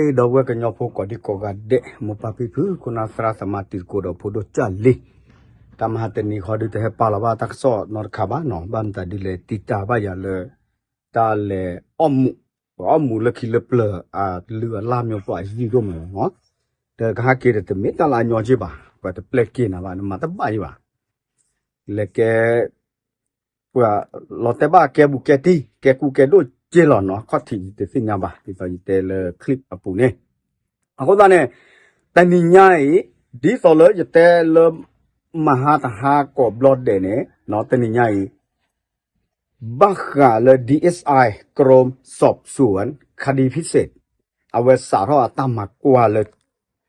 ဒီပုၢ်ဝဲၢ်ကညီဖိကိးဒံကိးဂၤဒဲး မိၢ်ပၢ်ဖံဖု ခိၣ်နၢ်သရၣ်သမါတံၤသကိးဒီးဖိဒိၣ်ကၢ်လံၤ, တၢ်မဟါတနံၤဃီဒုးတဟဲပာ်လီၤဘၣ်တၢ်ကစီၣ်နီတခါဘၣ်နီၤ, ဘၣ်မတၤဒ်လဲၣ်တံာ်တာ်ဘၣ်ယၤလၢ တၢ်လဲၤအီၣ်မူး, ပှၤအီၣ်မူးလၢခံလၢပျၢၤအလုၢ်အလၢ်မ့ၢ်ပှၤအယံာ်ဒိၣ်မးနီၤ, ဒီးကဟဲက့ၤဒီးတမ့ၢ်တၢ်လၢအညီက့ဘၣ်, ပှၤတပျဲက့ၤနၤဘၣ် နမၤတဘၣ်ယံၤဘၣ်, လဲၤကဲ ပှၤလီၤတဲာ်ဘၣ်ကဲဘူးကဲတံၢ် ကဲကူကဲဒိၣ်က့လီၤနီၤ, ခီၣ်ထံးယတသ့ၣ်ညါဘၣ် ဒ်သိးယတဲလၢ clip အပူၤန့ၣ်, အဃိသတးန့ၣ် တနံၤညါအံၤ ဒ်သိးလၢယတဲလၢ မဟါတဟါကိးဘျီဒဲးန့ၣ် တနံၤညါအံၤ ဘၣ်ဃးလၢ DSI กรมสอบสวนคดีพิเศษ အဝဲစးထီၣ်အတၢ်မၤကွၢ်လၢ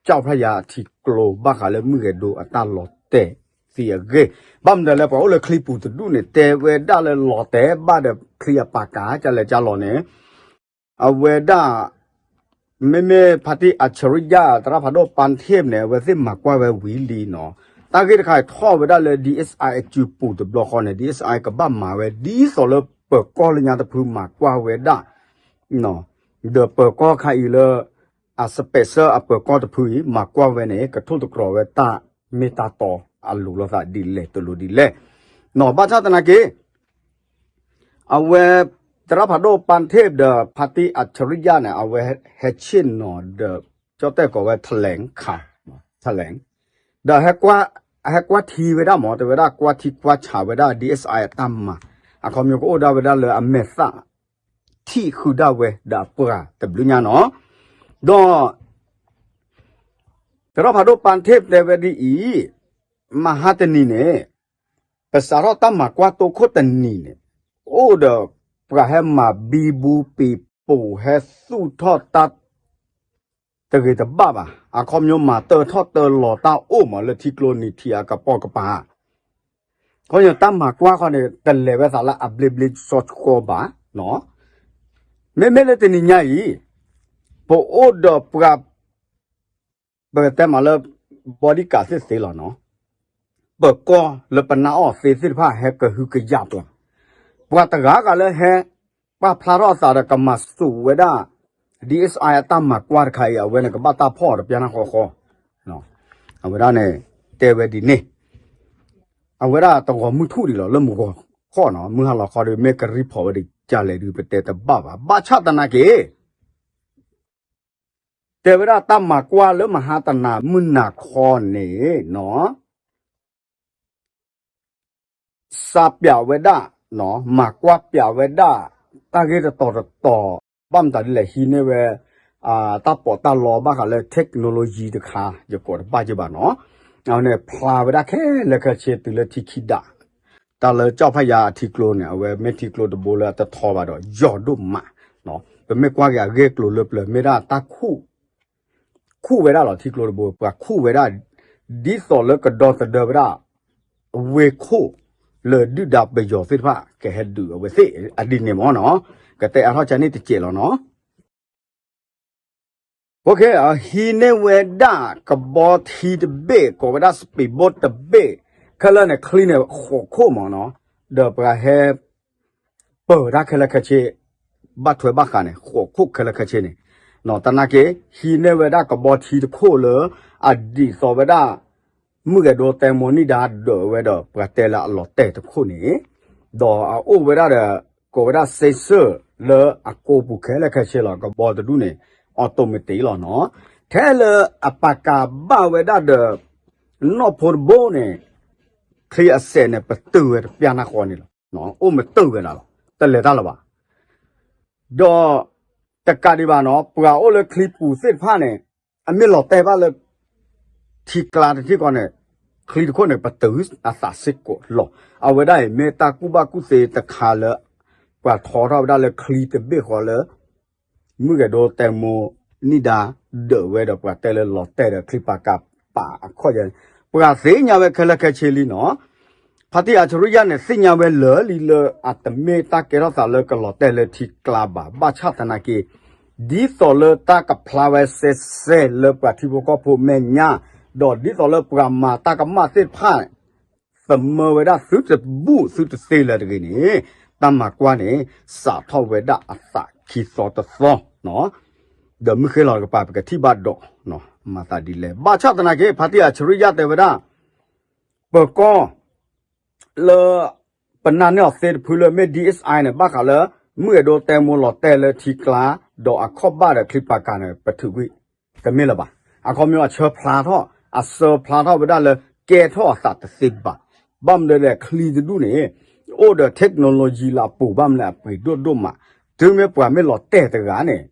ကၠီၣ်ဖးယၤအထံကျိ ဘၣ်ဃးလၢမုၢ်ဂဲၤဒိအတၢ်လီၤတဲာ်သံအဂ့ၢ်, ဘၣ်မနုၤလဲၣ် ပှၤအိၣ်လၢချံပူၤတဒူၣ်န့ၣ် တဲဝဲဒၣ်လၢလီၤတဲာ်ဘၣ်ဒီးချံအပာ်ကၤ ကလဲၤကလီၤန့ၣ် အဝဲဒၣ် မ့မ့ၢ်ဖါတံၢ်အၣ်ဆရံယါ သရၣ်ဖးဒိၣ်ပၢ်ထ့ၣ်န့ၣ် အဝဲသ့ၣ်မၤကွၢ်ဝဲဝံၤလံနီၤ, တၢ်ဂ့ၢ်တခါထီၣ်ဝဲဒၣ်လၢ DSI အစုပူၤတဘျီဃီန့ၣ် DSI ကဘၣ်မၤဝဲဒ်သိးလၢပၢၤကီၢ်လၢညါတဖုမၤကွၢ်ဝဲဒၣ် ဒီးပၢၤကီၢ်ခါအံၤလၢ အ special အပၢၤကီၢ်တဖုအံၤ မၤကွၢ်ဝဲန့ၣ် ကထိၣ်သတြီၤဝဲတၢ်မ့ၢ်တၢ်တီအလိၤလိာ်သးဒ်လဲၣ်တလိၤဒ်လဲၣ်နီၤ, ဘၣ်ဆၣ်သနာ်က့ အဝဲ သရၣ်ဖးဒိၣ်ပၢ်ထ့ၣ်ဒီးဖါတံၢ်အၣ်ဆရံယါန့ၣ် အဝဲဟဲဆ့ၣ်နီၤဒီး ကၠီၣ်တဲၣ်ကိးဝဲ ထလဲၣ်ခး ထလဲၣ် ဒီး ဟဲကွၢ်ထံဝဲဒၣ်မ့ၢ် တဲဝဲဒၣ်ကွၢ်ထံကွၢ်ဆးဝဲဒၣ် DSI အတၢ်မၤ အခီပညီကအိၣ်ဒၣ်ဝဲဒၣ်လၢအမဲာ်သၣ် ထံၣ်ဃုာ်ဒၣ်ဝဲဒီးအပှၤတဘျုးညါနီၤ, ဒီး သရၣ်ဖးဒိၣ်ပၢ်ထ့ၣ်တဲဝဲဒ်အံၤ, မဟါတနံၤန့ၣ် ပစးထီၣ်တၢ်မၤကွၢ်တိခိၣ်တနံၤန့ၣ် အိၣ်ဒီးပှၤဟဲမၤဘံဘူပံၤပူၤ ဟဲသူၣ်ထီၣ်တၢ် တဂ့ၤတဘၣ်ဘၣ်, အခီပညီမၤတၢထီၣ်တၢလီၤတၢ်အိၣ်မးလၢထံကျိနံၤထံးအကပိာ်ကပၤ, ခီပညီတၢ်မၤကွၢ်ခီန့ၣ် တလဲၤဝဲသးလၢအဘျ့ဘျ့ဆှီဆှီဘၣ်, မ့မ့ၢ်လၢတနံၤညါအံၤ ပအိၣ်ဒီးပှၤ ပကတဲမးလၢ bodyguard သ့ၣ်သ့လီၤနီၤ, ပၢၤကီၢ်လၢပနၢ်အီၣ်သ့သ့ၣ်တဖၣ်ဟဲကဟုကယာ်ပှၤ, ပှၤတဂၤဂၤလၢဟဲ ပာ်ဖျါထီၣ်အသးဒီးကမၤစူးဝဲဒၣ် DSI အတၢ်မၤကွၢ်တခါအံၤ အဝဲန့ၣ်ကဘၣ်တၢ်ဖီၣ်အီၤတပျၢ်နၢ်ဃီဃီ, အဝဲဒၣ်န့ၣ် တဲဝဲဒ်န့ၣ်, အဝဲဒၣ်တဂီၤမုၢ်ထူၣ်ဒံးလီၤ လၢမုၢ်ဂီၤခီနီၤ မုၢ်ဟါလီၤခီဒီး မ့ၢ်ကreportဝဲဒ်ကလဲၣ်ဒုး ပတဲတဘၣ်ဘၣ် ဘၣ်ဆၣ်သနာ်က့ တဲဝဲဒၣ်တၢ်မၤကွၢ်လၢမဟါတနၤမုၢ်နၤခီန့ၣ်နီၤ စးပျးဝဲဒၣ်, မၤကွၢ်ပျးဝဲဒၣ် တၢ်ဂ့ၢ်တတီၤတတီၤ, ဘၣ်မတၤဒ်လဲၣ် ဟံးန့ၢ်ဝဲ တၢ်ပီးတၢ်လီဘၣ်ဃးလၢ technology တခါ ယကိးတဘၣ်က့ဘၣ်နီၤ, အဝဲန့ၣ်ဖျါဝဲဒၣ်ခဲလၢာ်ခဲဆ့တုၤလၢထံခံဒး, တၢ်လၢကၠီၣ်ဖးယၤအထံကျိန့ၣ် အဝဲမ့ၢ်ထံကျိတဘိလၢအတထီဘၣ်ဒီး ယိာ်ဒိၣ်မး, ပမ့ၢ်ကွၢ်က့ၤအဂ့ၢ်ကျိၤလၢပျၢၤ မ့ၢ်ဒၣ်တၢ်ခူၣ် ခူၣ်ဝဲဒၣ်လီၤ ထံကျိတဘိ ပှၤခူၣ်ဝဲဒၣ် ဒ်သိးလၢကဒီသဒၢဝဲဒၣ် ဝ့ၢ်ခိၣ်လၢဒုၣ်ဒါပယီၤသ့ၣ်တဖၣ် ကဟဲဒုးအဝဲသ့ၣ်အဒ်န့ၣ်မ့ၢ်နီၤ, ကတဲအါထီၣ်ကန့ၣ်တစဲးလီၤနီၤ. ဟံးန့ၢ်ဝဲဒၣ်ကဘီထံတဘ့ၣ် ကိးဝဲဒၣ် speedboat တဘ့ၣ်, ခဲလၢာ်န့ၣ် ချံန့ၣ် ဃိးခိၣ်မ့ၢ်နီၤ, ဒီးပှၤဟဲ ပၢၤတၢ်ခဲလၢာ်ခဲဆ့, ဘၣ်ထွဲဘၣ်ဃးန့ၣ် ဃိးခိၣ်ခဲလၢာ်ခဲဆ့န့ၣ်, သနာ်က့ ဟံးန့ၢ်ဝဲဒၣ်ကဘီထံတခိၣ်လၢ အဒ်သိးဝဲဒၣ် မုၢ်ဂဲၤဒိတဲမိၢ်နံၣ်ဒါဒၢးဝဲဒီး ပှၤတဲလၢအလီၤတဲာ်တခိၣ်န့ၣ်, ဒီးအအိၣ်ဝဲဒၣ်ဒီး ကိးဝဲဒၣ် sensor လၢအကိာ်ပူၤခဲလၢာ်ခဲဆ့လီၤ. ကဘီတဒူၣ်န့ၣ် automatic လီၤနီၤ. ထဲလၢအပာ်ကၤဘၣ်ဝဲဒၣ်ဒီး နီၢ်ဖိတဘိန့ၣ် ချံအစဲးန့ၣ် ပတုာ်ဝဲတပျၢ်နၢ်ဃီန့ၣ်လီၤ. အိၣ်မတုာ်ဝဲဒၣ်လီၤ. တလဲၤတၢ်လၢၤဘၣ်. ဒီးတကးဒံးဘၣ်နီၤ ပှၤအိၣ်လၢချံပူၤသ့ၣ်တဖၣ်န့ၣ် အမ့ၢ်လီၤတဲာ်ဘၣ်လၢ ထံကျါတထံၣ်ဃီန့ၣ် ချံတခိၣ်န့ၣ် ပတုာ်အသးစ့ၢ်ကီးလီၤ. အဝဲဒၣ်အံၤမ့ၢ်တၢ်ကူၣ်ဘၣ်ကူၣ်သ့တခါလၢ ပှၤထီထီၣ်ဝဲဒၣ်လၢချံတဘ့ၣ်ဃီလၢ မုၢ်ဂဲၤဒိတဲမိၢ်နံၣ်ဒါဒၢးဝဲဒီး ပှၤတဲလၢလီၤတဲာ်ဒီးချံပာ်ကၤပာ်အခီၣ်ယဲၢ်န့ၣ် ပှၤသ့ၣ်ညါဝဲခဲလၢာ်ခဲဆ့လံနီၤ. ဖါတံၢ်အၣ်ဆရံယါန့ၣ် သ့ၣ်ညါဝဲလၢာ်လံလၢအတမ့ၢ်တၢ်ကဲထီၣ်သးလၢကလီၤတဲာ်လၢထံကျါဘၣ်. ဘၣ်ဆၣ်သနာ်က့ ဒ်သိးလၢတၢ်ကဖျါဝဲစဲစဲလၢပှၤထံဖိကီၢ်ဖိမဲာ်ညါ, ဒီးဒ်သိးလၢပှၤမၤတၢ်ကမၣ်သ့ၣ်တဖၣ် သမၢဝဲဒၣ်သုတဘူၣ်သုတသ့လၢၤတဂ့ၤန့ၣ် တၢ်မၤကွၢ်န့ၣ် စးထီၣ်ဝဲဒၣ်အသးခံသီတသီနီၤ. ဒီးမုၢ်ဃ့လီၤတကပၤ ပကထံၣ်ဘၣ်ဒီး မၤသးဒ်လဲၣ်. ဘၣ်ဆၣ်သနာ်က့ ဖါတံၢ်အၣ်ဆရံယါတဲဝဲဒၣ် ပၢၤကီၢ် လၢ ပနာ်န့ၢ်အီၤသ့တဖုလၢမ့ၢ် DSI န့ၣ် ဘၣ်ဃးလၢ မုၢ်အဲၣ်ဒိးတဲမိၢ်လီၤတဲာ်လၢထံကျါ ဒီးအခီၣ်ဘၣ်ဒီးချံပာ်ကၤန့ၣ် ပထုးကွံာ် တမ့ၢ်လၢၤဘၣ်. အခီပညီအဆၢဖျါထီၣ် အဆၢဖျါထီၣ်ဝဲဒၣ်လၢကဲထီၣ်အသးတသ့ဘၣ်. ဘၣ်မနုၤလဲၣ် ချံတဒူၣ်န့ၣ် အိၣ်ဒီး technology လၢအပူၤ ဘၣ်မနုၤလဲၣ် အပှ့ၤဒိၣ်ဒိၣ်မး, တုၤမ့ၢ်ပှၤမ့ၢ်လီၤတဲာ်တဂၤန့ၣ်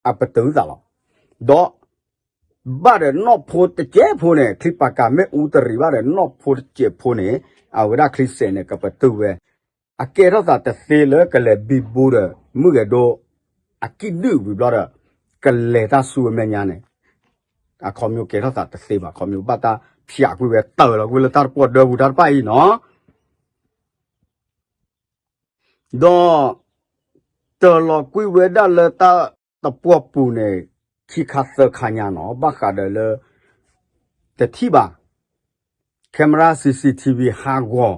အပတုာ်သးလီၤ. ဒီး ဘၣ်ဒီးနီၢ်ဖိတစဲးဖိန့ၣ် ချံပာ်ကၤမ့ၣ်အူတရံးဘၣ်ဒီးနီၢ်ဖိတစဲးဖိန့ၣ် အဝဲဒၣ်ချံစဲးန့ၣ် ကပတုာ်ဝဲ အကဲထီၣ်သးတသ့လၢကလဲၤဘံဘူဒီး မုၢ်အဲၣ်ဒိး အကံၣ်ဒုၣ်ဝံၤဘျီဒီး ကလဲၤတၢ်ဆူအမဲာ်ညါန့ၣ် အခီပညီကဲထီၣ်သးတသ့ဘၣ်. အခီပညီဘၣ်တၢ်ဖျးကွံာ်ဝဲ တၢၢ်လီၤကွံာ်လၢတၢ်တပှီၢ်ဒၢပူၤတၢ်တဖၣ်အံၤနီၤ ဒီး တၢၢ်လီၤကွံာ်ဝဲဒၣ်လၢတၢ်တပှီၢ်ပူၤန့ၣ် ခံခါသၢခါညါနီၤ ဘၣ်ဃးဒီးလၢ တထံၣ်ဘၣ် camera CCTV ဟးဂီၤ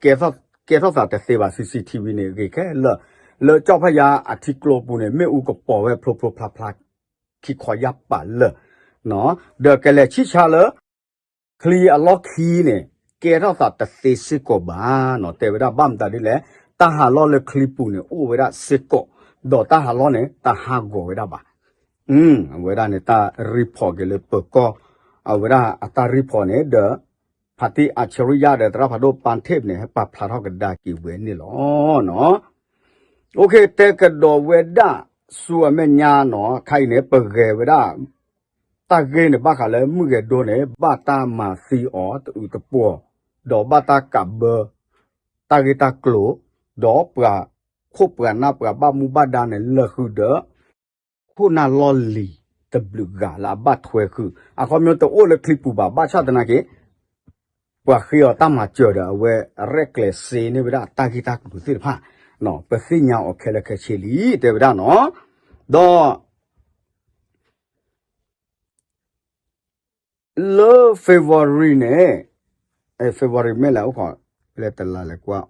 ကဲထီၣ်သးတသ့ဘၣ် CCTV န့ၣ် ဂ့ၤခဲလၢာ် လၢကၠီၣ်ဖၣ်ယါအထံကျိပူၤန့ၣ် မ့ၣ်အူကပီၤဝဲဖျိဖျိဖျါဖျါ ခံခီယၢ်ပာ်လၢာ် ဒီးကလဲၤဆံၣ်ဆါလၢ ချံအလီၢ်ခံန့ၣ် ကဲထီၣ်သးတသ့စ့ၢ်ကီးဘၣ်နီၤ တဲဝဲဒၣ်ဘၣ်မတၤဒ်လဲၣ် တၢ်ဟးလီၢ်လၢချံပူၤန့ၣ် အိၣ်ဝဲဒၣ်စ့ၢ်ကီး ဒီးတၢ်ဟးလီၢ်န့ၣ် တဟးဂီၤဝဲဒၣ်ဘၣ်. အဝဲဒၣ်န့ၣ်တၢ် report က့ၤလၢပၢၤကီၢ် အဝဲဒၣ်အတၢ် report န့ၣ်ဒီး ဖါတံၢ်အၣ်ဆရံယါဒီးသရၣ်ဖးဒိၣ်ပၣ်ထ့ၣ်န့ၣ် ဟဲပာ်ဖျါထီၣ်ကဒါက့ၤဝဲန့ၣ်လီၤ. အိၣ်ခ့ တဲကဒီးဝဲဒၣ်ဆူအမဲာ်ညါနီၤ ခါအံၤန့ၣ် ပဂဲၤဝဲဒၣ် တၢ်ဂ့ၢ်န့ၣ် ဘၣ်ဃးလၢမုၢ်ဂဲၤဒိန့ၣ် ဘၣ်တၢ်မၤသံအီၤတအုးတပှီၤ, ဒီးဘၣ်တၢ်ကးဘၢ တၢ်ဂ့ၢ်တၢ်ကျိၤ, ဒီးပှၤခိၣ်ပှၤနၢ်ပှၤဘၣ်မူဘၣ်ဒါန့ၣ် လၢာ်ဃုာ်ဒီး ခိၣ်နၢ်လီၢ်လံၤတဘျုးဂၤလၢအဘၣ်ထွဲဃုာ် အခီပညီတအိၣ်လၢချံပူၤဘၣ် ဘၣ်ဆၣ်သနာ်က့ ပှၤဃ့အီၤတၢ်မၤစၢၤဒီး အဝဲရဲၣ်ကျဲၤစ့န့ၢ်ဝဲဒၣ်တၢ်ဂ့ၢ်တၢ်ကျိၤသ့ၣ်တဖၣ် ပသ့ၣ်ညါအီၤခဲလၢာ်ခဲဆ့လံ တဲဝဲဒၣ်နီၤ. ဒီး လၢ February န့ၣ် February မ့ၢ်လဲၣ်အိၣ်ခိး လဲၤတလါလဲၤကွၢ်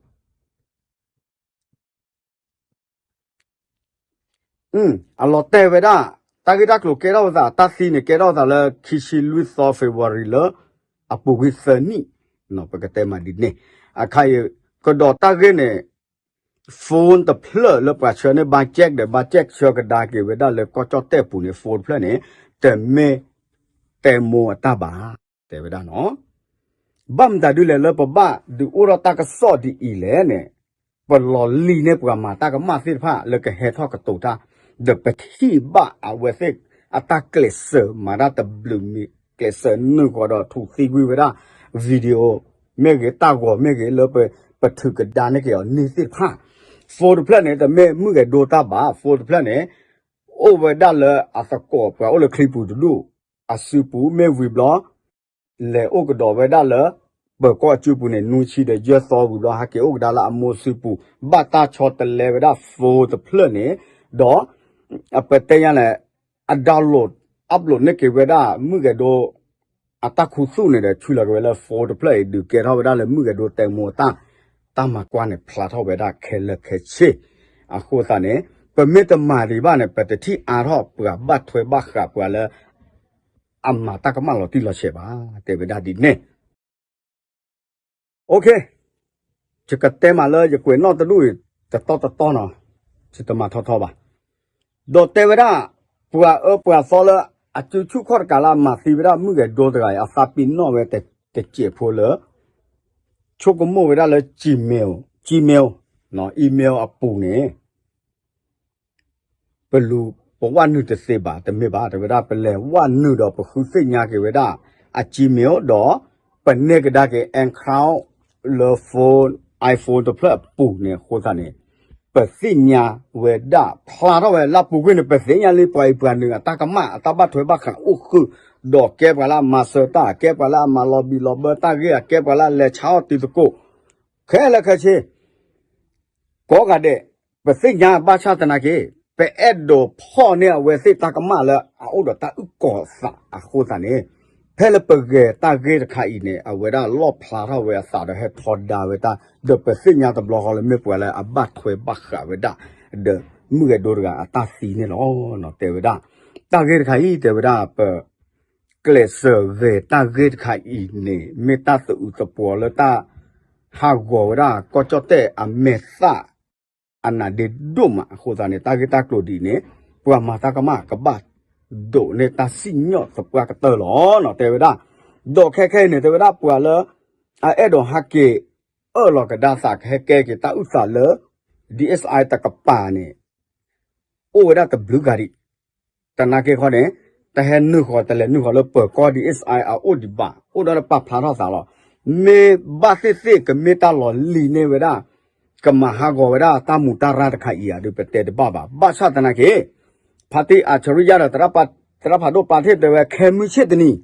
အလီၤတဲာ်ဝဲဒၣ် တၢ်ဂ့ၢ်တၢ်ကျိၤကဲထီၣ်ဝဲသး တၢ်သံန့ၣ် ကဲထီၣ်ဝဲသးလၢခံဆံလွံၢ်သီ February လၢ အပူၤကွံာ်သၢနံၣ် ပကတဲမးဒ်န့ၣ် အခါအံၤ ကဒီးတၢ်ဂ့ၢ်န့ၣ် phone တဖျၢၣ်လၢပှၤဆှၢန့ၢ် ဘါကၠဲးဒီး ဘါကၠဲးဆှၢကဒါက့ၤဝဲဒၣ်လၢကီၢ်ကၠီၣ်တဲၣ်ပူၤန့ၣ် phone တဖျၢၣ်န့ၣ် တမ့ၢ် တဲမိၢ်အတၢ်ဘၣ် တဲဝဲဒၣ်နီၤ. ဘၣ်မတၤဒ်လဲၣ်လၢပဘၣ်ဒုးအိၣ်ထီၣ်တၢ်ကစီၣ်ဒ်အံၤလဲၣ်န့ၣ် ပလီၤလံၤန့ၢ်ပှၤမၤတၢ်ကမၣ်သ့ၣ်တဖၣ်လၢကဟဲထီၣ်ကတိၤတၢ် ဒီးပထံၣ်ဘၣ်အဝဲသ့ၣ်အတၢ်ကျဲးစၢးမၤတၢ်တဘျုးမံၤ ကျဲးစၢးနုာ်ဃီဒီးထူးသံကွံာ်ဝဲဒၣ် video မ့ၢ်ဂ့ၤ တၢ်ဂီၤမ့ၢ်ဂ့ၤ လၢပထုးကဒါန့ၢ်က့ၤအီၤန့ၢ်သ့ၣ်တဖၣ် phone တဖျၢၣ်န့ၣ် တမ့ၢ်မုၢ်ဂဲၤဒိတၢ်ဘၣ် phone တဖျၢၣ်န့ၣ် အိၣ်ဝဲဒၣ်လၢအသကိးပှၤအိၣ်လၢချံပူၤတဒူၣ် အစုပူၤမ့ၢ်ဝံၤဘျီ လဲၤအိၣ်ကဒီးဝဲဒၣ်လၢ ပၢၤကီၢ်အစုပူၤန့ၣ် နွံဆံဒီးယဲၢ်သီဝံၤဘျီ ဟဲက့ၤအိၣ်ကဒါလၢအမိၢ်စုပူၤ ဘၣ်တၢ်ဆီတလဲဝဲဒၣ် phone တဖျၢၣ်န့ၣ် ဒီး ပတဲညါလဲၣ် အ download upload န့ၢ်က့ၤဝဲဒၣ် မုၢ်ဂဲၤဒိ အတၢ်ခူသူၣ်န့ၣ်ဒီး ဆူလီၤက့ၤဝဲလၢ phone တဖျၢၣ်အံၤ ဒုးကဲထီၣ်ဝဲဒၣ်လၢမုၢ်ဂဲၤဒိတဲမိၢ်တၢ် တၢ်မၤကွၢ်န့ၣ် ဖျါထီၣ်ဝဲဒၣ်ခဲလၢာ်ခဲဆ့ အဃိသတးန့ၣ် ပမ့ၢ်တမၤဒံးဘၣ်န့ၣ် ပတထံၣ်အါထီၣ်ပှၤဘၣ်ထွဲဘၣ်ဃးပှၤလၢ အမၤတၢ်ကမၣ်လီၤတံၢ်လီၤဆဲးဘၣ် တဲဝဲဒၣ်ဒ်န့ၣ် ယကတဲမးလၢယကွဲးနီၣ်တဒူၣ်အံၤ တတီတတီနီၤ ယတမၤထီထီဘၣ် ဒီးတဲဝဲဒၣ် ပှၤအၢပှၤသီလၢ အစုဆူၣ်ခီၣ်တကးလၢအမၤသံဝဲဒၣ်မုၢ်ဂဲၤဒိတဂၤအံၤ အသးပ့ၤနီၣ်ဝဲတစဲးဖိလၢ ဆိကမိၣ်ဝဲဒၣ်လၢ Gmail Gmail email အပူၤန့ၣ် ပလူၤပဝဲနုာ်တသ့ဘၣ် တမ့ၢ်ဘၣ် တဲဝဲဒၣ် ပလဲၤဝဲနုာ်ဒီးပဃုသ့ၣ်ညါက့ၤဝဲဒၣ် အ Gmail ဒီး ပန့ၢ်ကဒါက့ၤ account လၢ phone iPhone တဖျၢၣ်အပူၤန့ၣ်အဃိသတးန့ၣ် ပသ့ၣ်ညါဝဲဒၣ်ဖျါထီၣ်ဝဲလၢပူၤကွံာ်န့ၣ် ပသ့ၣ်ညါလံပှၤအံၤပှၤနုာ်အတၢ်ကမၣ်အတၢ်ဘၣ်ထွဲဘၣ်ဃးအိၣ်ဃုာ် ဒီးကဲပှၤလၢအမၤစၢၤတၢ် ကဲပှၤလၢအမၤလီၤဘံၣ်လီၤဘၢတၢ်ဂ့ၢ် အကဲပှၤလၢအလဲၤဆါအီၣ်တံၤသကိး ခဲလၢာ်ခဲဆ့ ကိးဂၤဒဲး ပသ့ၣ်ညါဘၣ်ဆၣ်သနာ်က့ ပအဲၣ်ဒိးဖီၣ်န့ၢ်အဝဲသ့ၣ်တၢ်ကမၣ်လၢအအိၣ်ဒီးတၢ်အုၣ်ကီၤအသးအဃိသတးန့ၣ် ဖဲလၢပဂဲၤတၢ်ဂ့ၢ်တခါအံၤန့ၣ် အဝဲဒၣ်လီၣ်ဖျါထီၣ်ဝဲအသးဒီးဟဲထီဒါဝဲတၢ် ဒီးပသ့ၣ်ညါတဘျီဃီလၢမ့ၢ်ပှၤလၢအဘၣ်ထွဲဘၣ်ဃးဝဲဒၣ် ဒီးမုၢ်ဂဲၤဒိတဂၤအတၢ်သံန့ၣ်လီၤ. တဲဝဲဒၣ် တၢ်ဂ့ၢ်တခါအံၤ တဲဝဲဒၣ် ပကျဲးစၢးဂဲၤတၢ်ဂ့ၢ်တခါအံၤန့ၣ် မ့ၢ်တၢ်သအုးသပှီၤလၢတၢ်ဟးဂီၤဝဲဒၣ် ကီၢ်ကၠီၣ်တဲၣ်အမဲာ်သၣ် အနးဒ့ဒိၣ်မးအဃိသတးန့ၣ် တၢ်ဂ့ၢ်တၢ်ကျိၤဒ်အံၤန့ၣ် ပှၤမၤတၢ်ကမၣ်ကဘၣ်ဒိးန့ၢ်တၢ်စံၣ်ညီၣ်သပှၢ်ကတၢၢ်လီၤနီၤ တဲဝဲဒၣ်. ဒီးခဲခဲအံၤန့ၣ် တဲဝဲဒၣ်ပှၤလၢ အအဲၣ်ဒိးဟဲက့ၤအၢၣ်လီၤကဒါသး ကဟဲကဲက့ၤတၢ်အုၣ်သးလၢ DSI တကပၤန့ၣ် အိၣ်ဝဲဒၣ်တဘျုးဂၤဒံး. သနာ်က့ခီန့ၣ် တဟဲနုာ်ဃီၤ တလဲၤနုာ်ဃီၤလၢပၢၤကီၢ် DSI အအိၣ်ဒံးဘၣ် အိၣ်ဒီးပာ်ဖျါထီၣ်သးလီၤ. မ့ၢ်ဘၣ်သ့ၣ်သ့ၣ် ကမ့ၢ်တၢ်လီၤလံၤန့ၢ်ဝဲဒၣ် ကမၤဟးဂီၤဝဲဒၣ်တၢ်မူးတၢ်ရၢ်တခါအံၤဧါ ဒုးပတဲတဘၣ်ဘၣ်. ဘၣ်ဆၣ်သနာ်က့ ဖါတံၢ်အၣ်ဆရံယါဒီး သရၣ်ဖးဒိၣ်ပာ်ထီၣ်တဲဝဲ ခဲမုၢ်ဆ့ၣ်တနံၤ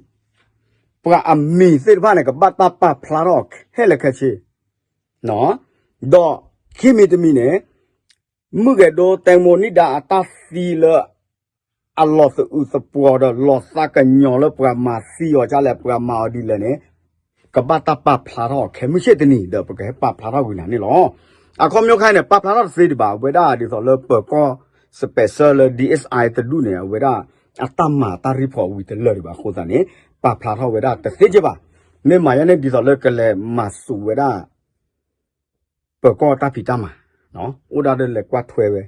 ပှၤအမံၤသ့ၣ်တဖၣ်န့ၣ် ကဘၣ်တၢ်ပာ်ဖျါထီၣ်ခဲလၢာ်ခဲဆ့ ဒီးခံမံၤတမံၤန့ၣ် မုၣ်ဂဲၤဒိတဲမိၢ်နံၣ်ဒါအတၢ်သံလၢ အလီၤသအုးသပှီၤဒီး လီၤသးကညီၤလၢပှၤမၤသံအီၤဒ်လဲၣ် ပှၤမၤအီၤဒ်လဲၣ်န့ၣ် ကဘၣ်တၢ်ပာ်ဖျါထီၣ်ခဲမုၢ်ဆ့ၣ်တနံၤ ဒီးပကဟဲပာ်ဖျါထီၣ်ဝံၤနၤန့ၣ်လီၤ. အခီပညီခဲအံၤန့ၣ် ပာ်ဖျါထီၣ်တသ့ဒံးဘၣ် အဝဲဒၣ်ဒ်သိးလၢပၢၤကီၢ် special လၢ DSI တဒူၣ်န့ၣ် အဝဲဒၣ်အတၢ်မၤတၢ် report ဝံၤတလၢာ်ဒံးဘၣ်အဃိသတးန့ၣ် ပာ်ဖျါထီၣ်ဝဲဒၣ်တသ့က့ဘၣ်. မ့ၢ်မၤယါန့ၣ်ဒ်သိးလၢကလဲၤမၤစူၤဝဲဒၣ် ပၢၤကီၢ်တၢ်ဖံးတၢ်မၤ အိၣ်ဒၣ်ဒီးလဲၤကွၢ်ထွဲဝဲ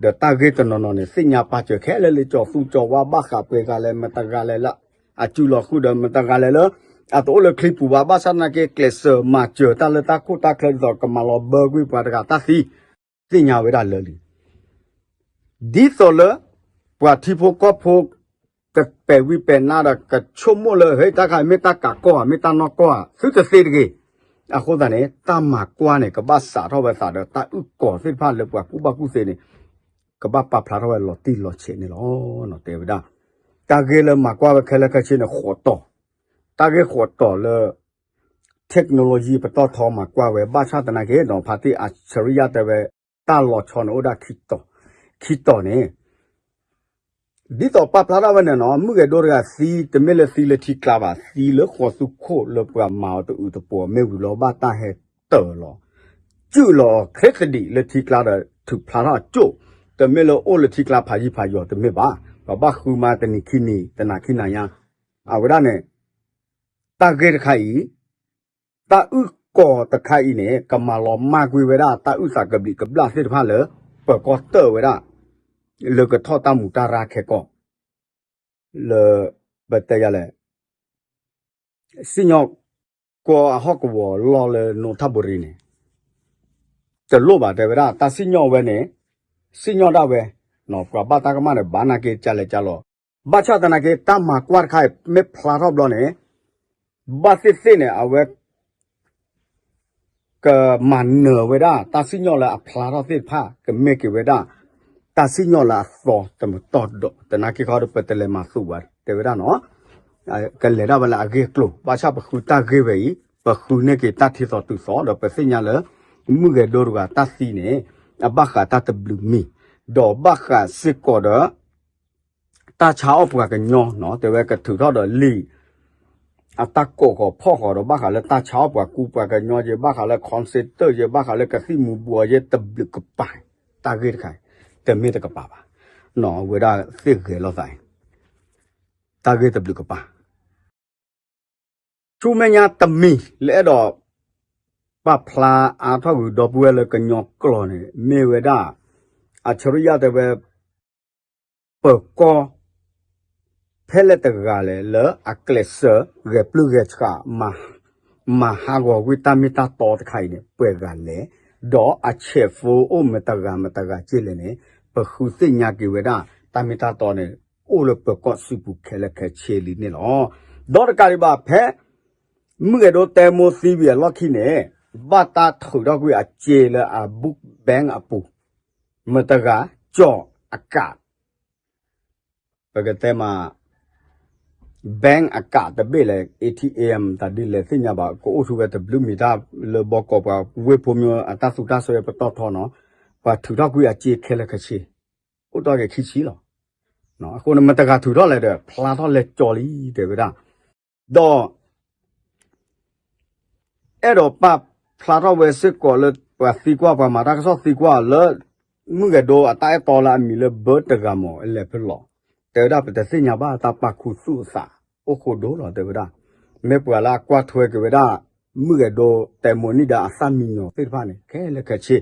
ဒီးတၢ်ဂ့ၢ်တနီၤနီၤန့ၣ် သ့ၣ်ညါပာ်စၢၤခဲလၢာ်လၢကၠီၤသူကၠီၤဝါဘၣ်ဃးပှဲၤဂၤလဲၣ် မတဂၤလဲၣ်လၢ အစုလီၤဃုာ်ဒီးမတဂၤလဲၣ်လၢ အတအိၣ်လၢချံပူၤဘၣ် ဘၣ်ဆၣ်သနာ်က့ ကျဲးစၢးမၤစၢၤတၢ်လၢတၢ်ခိၣ်တၢ်ချၢဒ်သိး ကမၤလီၤဘၢကွံာ်ပှၤတဂၤတၢ်သံ သ့ၣ်ညါဝဲဒၣ်လၢာ်လံ ဒ်သိးလၢ ပှၤထံဖိကီၢ်ဖိ ကပဲာ်ဝံပဲာ်နါဒီး ကဆိကမိၣ်လၢ ဟဲ တၢ်ခါမ့ၢ်တၢ်ကးကီၢ်ဧါ မ့ၢ်တၢ်နီၢ်ကီၢ်ဧါ သုတသ့တဂ့ၤ. အဃိသတးန့ၣ် တၢ်မၤကွၢ်န့ၣ် ကဘၣ်စးထီၣ်ဝဲသးဒီး တၢ်အုၣ်ကီၤသ့ၣ်တဖၣ်လၢပှၤကူၣ်ဘၣ်ကူၣ်သ့န့ၣ် ကဘၣ်ပာ်ဖျါထီၣ်ဝဲလီၤတံၢ်လီၤဆဲးန့ၣ်လီၤ. တဲဝဲဒၣ် တၢ်ဂ့ၢ်လၢမၤကွၢ်ဝဲခဲလၢာ်ခဲဆ့န့ၣ် ဃိးတီၤ, တၢ်ဂ့ၢ်ဃိးတီၤလၢ technology ပတီၢ်ထီမၤကွၢ်ဝဲ ဘၣ်ဆၣ်သနာ်က့ ဒီးဖါတံၢ်အၣ်ဆရံယါတဲဝဲ တၢ်လီၤဆီန့ၣ်အိၣ်ဒၣ်ခံတီၤ, ခံတီၤန့ၣ် ဒ်သိးပာ်ဖျါထီၣ်ဝဲန့ၣ်နီၤ မုၢ်ဂဲၤဒိတဂၤသံ တမ့ၢ်လၢသံလၢထံကျါဘၣ်, သံလၢဃီၤသူခိၣ်လၢပှၤမၤအီၤတအုးတပှီၤ မ့ၢ်ဝံၤလီၤဘၣ်တၢ်ဟဲတၢၤလီၤ စုၣ်လီၤခရ့သဒံးလၢထံကျါဒီး ထုးဖျါထီၣ်အကၠိၣ်, တမ့ၢ်လၢအိၣ်လၢထံကျါဖးယံၤဖးယီၤတမ့ၢ်ဘၣ်, ပှၤဘၣ်ဃုမါတနံၤခံနံၤ တနၤခံနၤညါ, အဝဲဒၣ်န့ၣ် တၢ်ဂ့ၢ်တခါအံၤ တၢ်အုၣ်ကီၤတခါအံၤန့ၣ် ကမၤလီၤမၢ်ကွံာ်ဝဲဒၣ် တၢ်အုၣ်သးကဘျံးကဘျၣ်သ့ၣ်တဖၣ်လၢ ပၢၤကီၢ်တၢၢ်ဝဲဒၣ် လၢကထီၣ်တၢ်မူးတၢ်ရၢ်ခဲကီၢ် လၢ ပတဲယၤလဲၣ် စံၣ်ညီၣ်ကွီၢ်အဟီၣ်ကဝီၤလီၢ်လၢနိထၣ်ဘူရံန့ၣ် တလိၣ်ဘၣ်တဲဝဲဒၣ် တၢ်စံၣ်ညီၣ်ဝဲန့ၣ် စံၣ်ညီၣ်ဒၣ်ဝဲ, ပှၤဘၣ်တၢ်ကမၣ်န့ၣ် ဘၣ်နာ်က့ကလဲၤကလီၤ, ဘၣ်ဆၣ်သနာ်က့ တၢ်မၤကွၢ်တခါအံၤ မ့ၢ်ဖျါထီၣ်ဘျီန့ၣ် ဘၣ်သ့ၣ်သ့ၣ်န့ၣ် အဝဲ ကမၤနၢၤဝဲဒၣ် တၢ်စံၣ်ညီၣ်လၢအဖျါထီၣ်သ့ၣ်တဖၣ် ကမ့ၢ်က့ၤဝဲဒၣ် တၢ်စံၣ်ညီၣ်လၢအသီတမတီၢ်ဒီး သနာ်က့ခီဒီး ပတလဲၤမၤသူးဘၣ် တဲဝဲဒၣ်နီၤ, ကလဲၤဒၣ်ဝဲလၢအဂ့ၢ်အကျိၤ, ဘၣ်ဆၣ်ပဃုတၢ်ဂ့ၢ်ဝဲအံၤ ပဃုန့ၢ်က့ၤတၢ်ထံသီတုၤသီ ဒီးပသ့ၣ်ညါလၢ မုၢ်ဂဲၤဒိတဂၤတၢ်သံန့ၣ် အဘၣ်ဃးတၢ်တဘျုးမံၤ, ဒီးဘၣ်ဃးစ့ၢ်ကီးဒီး တၢ်ဆါအီၣ်ပှၤကညီနီၤ, တဲဝဲကထုးထီၣ်ဒီးလံာ် အတၢ်ကိးဃီၤဖီၣ်ဃီၤဒီး ဘၣ်ဃးလၢတၢ်ဆါအီၣ်ပှၤကူပှၤကညီယဲ ဘၣ်ဃးလၢ concert ယဲ ဘၣ်ဃးလၢကသံၣ်မူၤဘှီးယဲတဘျုးကပၤ, တၢ်ဂ့ၢ်တခါအံၤ တမ့ၢ်တကပၤဘၣ်, နီၤ အဝဲဒၣ်သ့ၣ်ဂဲၤလိာ်သးအံၤ တၢ်ဂ့ၢ်တဘျုးကပၤ ဆူမဲာ်ညါတမံၤလၢအဲၣ်ဒိး ပာ်ဖျါအါထီၣ်ကွံာ်ဒီပုၢ်ဝဲၢ်လၢကညီကျိာ်န့ၣ် မ့ၢ်ဝဲဒၣ် အၣ်ဆရံယါတဲဝဲ ပၢၤကီၢ် ဖဲလဲၣ်တဂၤလဲၣ် လၢအကျဲးစၢးဂဲၤပျုၢ်ဂဲၤဆှး မၤဟးဂီၤကွံာ်တၢ်မ့ၢ်တၢ်တီတခါအံၤန့ၣ် ပှဲၤဂၤလဲၣ်, ဒီးအဆဲးဖိအိၣ်မတဂၤမတဂၤက့လဲၣ်န့ၣ် ပဃုသ့ၣ်ညါက့ၤဝဲဒၣ် တၢ်မ့ၢ်တၢ်တီန့ၣ် အိၣ်လၢပၢၤကီၢ်စုပူၤခဲလၢာ်ခဲဆ့လံန့ၣ်လီၤ. ဒီးတကးဒံးဘၣ် ဖဲ မုၢ်ဂဲၤဒိတဲမိၢ်သံဝံၤအလီၢ်ခံန့ၣ် ဘၣ်တၢ်ထုးထီၣ်ကွံာ်အစ့လၢအ book bank အပူၤ, မတဂၤ ကၠီၤအကး ပကတဲမး bank အကးတဘ့ၣ်လဲၣ် ATM တၢ်ဒ်လဲၣ်သ့ၣ်ညါဘၣ် ကအိၣ်ထူဝဲတဘျုးမံၤတၢ်လၢဘီကီးပှၤဝ့ၢ်ဖိမ့ၢ် အတၢ်သူတၢ်စွဲပတီၢ်ထီနီၤ, ပှၤထုးထီၣ်ကွံာ်အစ့ခဲလၢာ်ခဲဆ့, အိၣ်တ့ၢ်က့ၤခံဆံလီၤ. အဃိန့ၣ် မတဂၤထုးထီၣ်လဲၣ်ဒီး ဖျါထီၣ်လဲၤကၠီၤလံ တဲဝဲဒၣ် ဒီး အဲၣ်ဒိးပာ်ဖျါထီၣ်ဝဲစ့ၢ်ကီးလၢ ပှၤသံကွၢ် ပှၤမၤတၢ်ကစီၣ်သံကွၢ်လၢ မုၢ်ဂဲၤဒိအတၢ်အဲၣ်တီလၢအမံၤလၢ ဘၢတဂၤမီၤ အလဲၤဖဲလီၤ. တဲဝဲဒၣ်ပတသ့ၣ်ညါဘၣ်တၢ်ပာ်ခူသူၣ်အသး အိၣ်ဃိဒိၣ်လီၤ တဲဝဲဒၣ်. မ့ၢ်ပှၤလၢအကွၢ်ထွဲက့ၤဝဲဒၣ် မုၣ်ဂဲၤဒိ တဲမိၢ်နံၣ်ဒါအသၣ်မံညီၤသ့ၣ်တဖၣ်န့ၣ် ခဲလၢာ်ခဲဆ့ ဒီး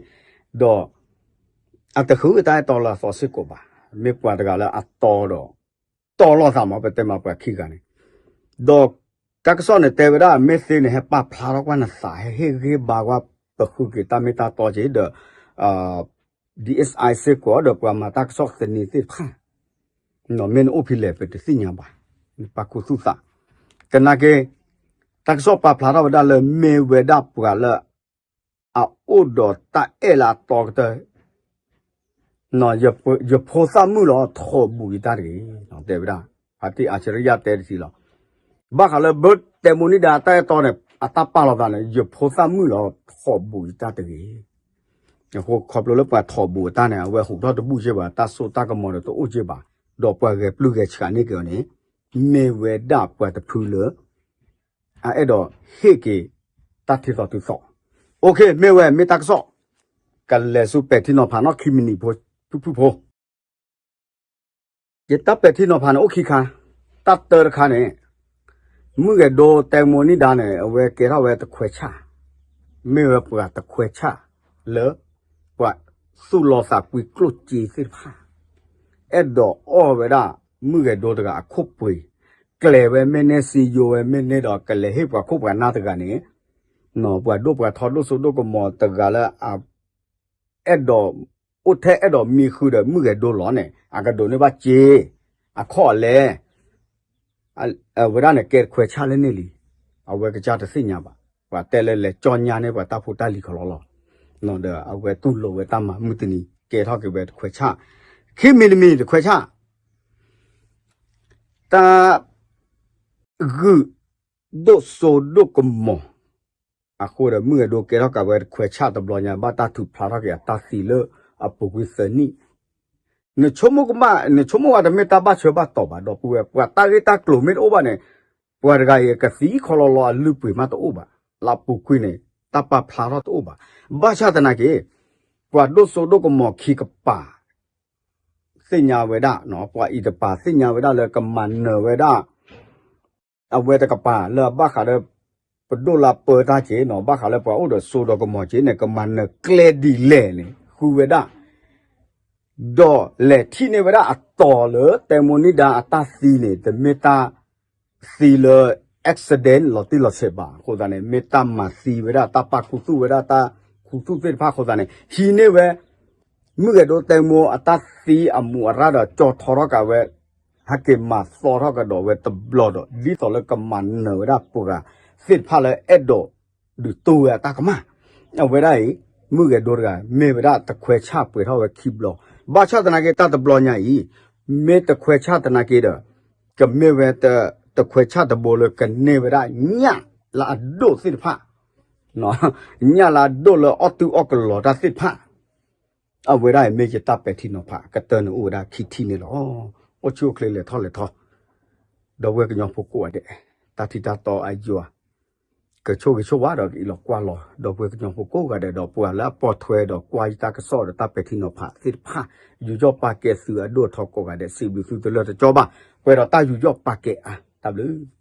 အတဃုတၢ်အဲၣ်တီလၢအသီစ့ၢ်ကီးဘၣ်. မ့ၢ်ပှၤတဂၤလၢအတီဒီး တီလိာ်သးမး ပတဲမးပှၤခံဂၤန့ၣ် ဒီး တၢ်ကစီၣ်န့ၣ်တဲဝဲဒၣ် မ့ၢ်သ့န့ၣ် ဟဲပာ်ဖျါထီၣ်ကွၢ်နသး ဟဲဟ့ၣ်ဂံၢ်ဘါကွၢ် ပဃုက့ၤတၢ်မ့ၢ်တၢ်တီက့ၤဒီး ဒီး DSI စ့ၢ်ကီး ဒီးပှၤမၤတၢ်ကစီၣ်သန့သ့ၣ်တဖၣ် မ့ၢ်နအိၣ်ဖဲလဲၣ် ပတသ့ၣ်ညါဘၣ်. နပာ်ခူသူၣ်သး သနာ်က့ တၢ်ကစီၣ်ပာ်ဖျါထီၣ်ဝဲဒၣ်လၢ မ့ၢ်ဝဲဒၣ်ပှၤလၢ အအိၣ်ဒီးတၢ်အဲၣ်လၢအတီကတၢၢ် ယဖိသၣ်မုၣ်လီၤ ထိးဘူးယတၢ်တဂ့ၤ တဲဝဲဒၣ်. ဖါတံၢ်အါစရံယါတဲတထံလီၤ. ဘၣ်ဃးလၢဘၢတဲမိၢ်နံၣ်ဒါတၢ်အဲၣ်တီန့ၣ် အတၢ်ပာ်လီၤသးန့ၣ် ယဖိသၣ်မုၣ်လီၤ ထိးဘူးယတၢ်တဂ့ၤ. အဃိခီဖျိလၢပှၤထိးဘူးအတၢ်န့ၣ် အဝဲဟူးထီၣ်တဘူၣ်က့ဘၣ် တၢ်စိတၢ်ကမီၤဒီးတအိၣ်က့ဘၣ်. ဒီးပှၤဂဲၤပျုၢ်ဂဲၤဆှးန့ၢ်က့ၤအီၤန့ၣ် မ့ၢ်ဝဲဒၣ်ပှၤတဖုလၢ အအဲၣ်ဒိးဟ့ၣ်က့ၤ တၢ်ထံသီတုၤသီ. အိၣ်ခ့ မ့ၢ်ဝဲမ့ၢ်တၢ်ကစီၣ် ကလဲၤဆူပဲာ်ထံနီၤဖးနီၢ်ခံမံးနံးဖိ ဖုၣ်ဖုၣ်ဖိ ယတၢ်ပဲာ်ထံနီၤဖးန့ၣ်အိၣ်ခံခါ, တၢ်တၢတခါန့ၣ် မုၢ်ဂဲၤဒိတဲမိၢ်နံၣ်ဒါန့ၣ် အဝဲကဲထီၣ်ဝဲတခွဲးဆၣ်, မ့ၢ်ဝဲပှၤတခွဲးဆၣ်လၢ ပှၤသူၣ်လီၤသးကွံကျိၣ်စ့သ့ၣ်တဖၣ် အဲၣ်ဒိးအီၣ်ဝဲဒၣ် မုၢ်ဂဲၤဒိတဂၤအခိၣ်ပှ့ၤ, ကျဲၤဝဲမ့ၢ်န့ၢ်စံယိဝဲမ့ၢ်န့ၢ်ဒီး ကလဲၤဟ့ၣ်ပှၤခိၣ်ပှၤနၢ်တဂၤန့ၣ် ပှၤဒိၣ်ပှၤထီဒိၣ်စိဒိၣ်ကမီၤတဂၤလၢ အဲၣ်ဒိး အိၣ်ထဲအဲၣ်ဒိးမံဃုာ်ဒီးမုၢ်ဂဲၤဒိလီၤန့ၣ် အကဒိးန့ၢ်ဘၣ်စ့ အခီၣ်အလဲၣ် အဝဲဒၣ်န့ၣ်ကဲတခွဲးဆၣ်လၢန့ၣ်လံ. အဝဲကစၢ်တသ့ၣ်ညါဘၣ်. ပှၤတဲလၢလဲၤကၠီညါန့ၢ်ပှၤတၢ်ဖိတၢ်လံၤခီလီၤလီၤ. ဒီးအဝဲတူၢ်လိာ်ဝဲတၢ်မၤမုၢ်တနံၤ ကဲထီၣ်က့ၤဝဲတခွဲးဆၣ်, ခံမံၤတမံၤတခွဲးဆၣ် တၢ် ဂုာ်ဒိၣ်စိဒိၣ်ကမီၤ အဃိဒီးမုၢ်ဂဲၤဒိကဲထီၣ်က့ၤဝဲတခွဲးဆၣ်တဘျီညါ ဘၣ်တၢ်ထုးဖျါထီၣ်က့ၤအတၢ်သံလၢအပူၤကွံာ်သၢနံၣ် နဆိကမိၣ်ကမၣ် နဆိကမိၣ်ဝဲတမ့ၢ်တၢ်ဘၣ်ဆၢဘၣ်တီၤဘၣ် ဒီပုၢ်ဝဲၢ် ပှၤတၢ်ဂ့ၢ်တၢ်ကျိၤမ့ၢ်တအိၣ်ဘၣ်န့ၣ် ပှၤတဂၤအံၤကသံခီလီၤလီၤအလုၢ်ပှ့ၤမးတအိၣ်ဘၣ်, လၢအပူၤကွံာ်န့ၣ် တၢ်ပာ်ဖျါထီၣ်တအိၣ်ဘၣ်. ဘၣ်ဆၣ်သနာ်က့ ပှၤဒိၣ်စိဒိၣ်ကမီၤခံကပၤ သ့ၣ်ညါဝဲဒၣ် ပှၤအံၤတပၤသ့ၣ်ညါဝဲဒၣ်လၢကမၤနၢၤဝဲဒၣ် အဝဲတကပၤလၢဘၣ်ဃးလၢ ပဒိၣ်လၢပၢတၢ်က့ၤနီၤ ဘၣ်ဃးလၢပှၤအိၣ်ဒီးစိဒီးကမီၤက့ၤန့ၣ် ကမၤနၢၤကျဲဒ်လဲၣ်န့ၣ် ဃုဝဲဒၣ် ဒီးလဲၤထံၣ်န့ၢ်ဝဲဒၣ်အတီၤလၢ တဲမိၢ်နံၣ်ဒါအတၢ်သံန့ၣ် တမ့ၢ်တၢ်သံလၢ accident လီၤတံၢ်လီၤဆဲးဘၣ်. အဃိသတးန့ၣ် မ့ၢ်တၢ်မၤသံဝဲဒၣ် တၢ်ပာ်ခူသူၣ်ဝဲဒၣ် တၢ်ခူသူၣ်သ့ၣ်တဖၣ်အဃိသတးန့ၣ် ဟံးန့ၢ်ဝဲ မုၢ်ဂဲၤဒိတဲမိၢ်အတၢ်သံအမူးအရၣ်ဒီး ကၠီထီထီၣ်က့ၤဝဲ ဟဲက့ၤမၤသီထီၣ်ကဒီးဝဲတဘျီဒီး ဒ်သိးလၢကမၤနၢၤဝဲဒၣ်ပှၤသ့ၣ်တဖၣ်လၢအဲၣ်ဒိးဒုးတိၢ်ဝဲအတၢ်ကမၣ်. အဝဲဒၣ်အံၤ မုၢ်ဂဲၤဒိတဂၤ မ့ၢ်ဝဲဒၣ်တခွဲးဆၣ်ပှဲၤထီၣ်ဝဲခံဘျီ. ဘၣ်ဆၣ်သနာ်က့ တၢ်တဘျီညါအံၤ မ့ၢ်တခွဲးဆၣ်သနာ်က့ဒီး ကမ့ၢ်ဝဲတခွဲးဆၣ်တဘိလၢကန့ၢ်ဝဲဒၣ် ညၣ်လၢအဒိၣ်သ့ၣ်တဖၣ် ညၣ်လၢအဒိၣ်လၢအီၣ်တုၤအီၣ်ကလီၤတၢ်သ့ၣ်တဖၣ် အဝဲဒၣ်အံၤမ့ၢ်ယတၢ်ပဲာ်ထံနီၤဖး ကတၢၢ်န့ၣ်အိၣ်ဝဲဒၣ်ခံထံၣ်န့ၣ်လီၤ. အိၣ်ဆူၣ်အိၣ်ချ့လဲၤထီၣ်လဲၤထီ ဒီပုၢ်ဝဲၢ်ကညီဖိကိးဂၤဒဲး တၢ်ထံၣ်တၢ်တီအယွၤ ကဆိၣ်ဂ့ၤဆိၣ်ဝါဒီးကအံးလီၤကွၢ်လီၤ ဒီပုၢ်ဝဲၢ်ကညီဖိကိးဂၤဒဲး ဒီးပှၤလၢအပိာ်ထွဲဒီးကွၢ်ယတၢ်ကစီၣ်ဒီးတၢ်ပဲာ်ထံနီၤဖးသ့ၣ်တဖၣ် ယူးယီၣ်ပာ်ကဲသုအဒိၣ်အထီကိးဂၤဒဲး စံးဘျုးသုတလၢာ်တကၠီဘၣ်. ပှဲၤဒီးတၢ်ယူးယီၣ်ပာ်ကဲအါ တၢ်ဘျုး